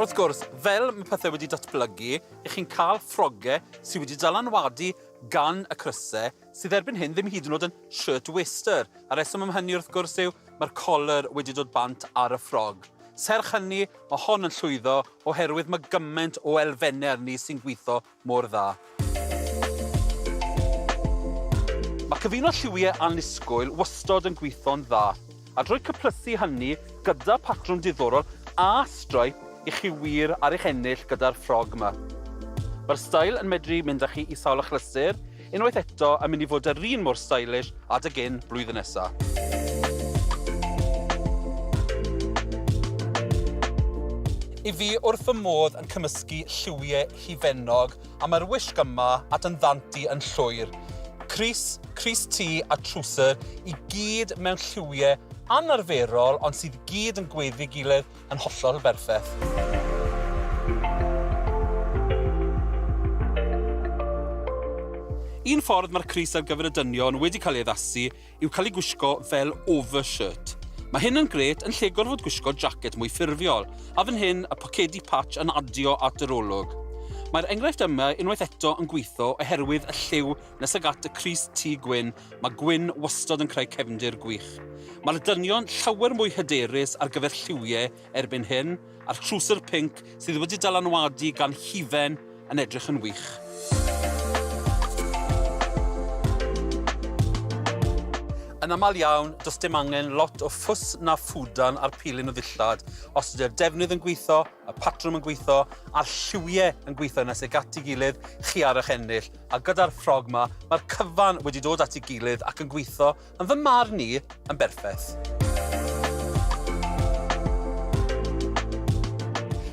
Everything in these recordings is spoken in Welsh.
Wrth gwrs, fel mae pethau wedi datblygu, 'ych chi'n cael ffrogau sydd wedi dylanwadu gan y crysau, sydd erbyn hyn ddim hyd yn oed yn shirt waister. A'r reswm am hynny wrth gwrs yw mae'r collar wedi dod bant ar y ffrog. Serch hynny, mae hon yn llwyddo oherwydd mae gymaint o elfennau arni sy'n gweithio mor dda. Mae cyfuno lliwiau annisgwyl wastod yn gweithio'n dda, a drwy cyplysu hynny gyda patrwm diddorol a stripe i chi wir ar eich ennill gyda'r ffrog 'ma. Mae'r steil yn medru mynd â chi i sawl achlysur, unwaith eto yn mynd i fod yr un mor stylish â dy gyn blwyddyn nesa. I fi wrth fy modd yn cymysgu lliwiau hufennog a mae'r wisg yma at yn ddant i yn llwyr. Crys, crys T a trwser i gyd mewn lliwiau anarferol ond sydd gyd yn gweddu gilydd yn hollol berffeth. Un ffordd mae'r crys ar gyfer y dynion wedi cael ei addasu yw cael ei gwisgo fel overshirt. Mae hyn yn grêt yn lle gorfod gwisgo jacket mwy ffurfiol, a fan hyn y pocedi patch yn adio at yr olwg. Mae'r enghraifft yma unwaith eto yn gweithio oherwydd y lliw nes ag at y crys T gwyn, mae gwyn wastad yn creu cefndir gwych. Mae'r dynion llawer mwy hyderus ar gyfer lliwiau erbyn hyn, a'r trwser pinc sydd wedi dylanwadu gan hufen yn edrych yn wych. Yn aml iawn, does dim angen lot o ffws na ffwdan ar pilyn o ddillad. Os ydy'r defnydd yn gweithio, y patrwm yn gweithio, a'r lliwiau yn gweithio nes ag at ei gilydd, chi ar eich ennill. A gyda'r ffrog 'ma, mae'r cyfan wedi dod at ei gilydd ac yn gweithio Yn fy marn i, yn berffaith.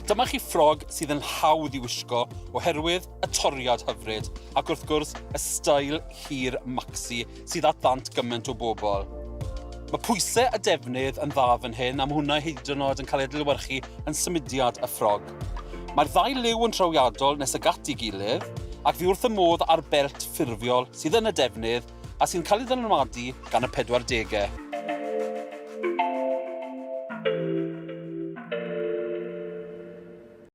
Dyma chi ffrog sydd yn hawdd i wisgo oherwydd y toriad hyfryd ac wrth gwrs y steil hir maxi sydd at ddant gymaint o bobl. Mae pwysau a defnydd yn dda fan hyn a mae hwnna hyd yn oed yn cael ei adlewyrchu yn symudiad y ffrog. Mae'r ddau liw yn trawiadol nes ag at ei gilydd ac fi wrth y modd â'r belt ffurfiol sydd yn y defnydd a sy'n cael ei ddylanwadu gan y pedwardegau.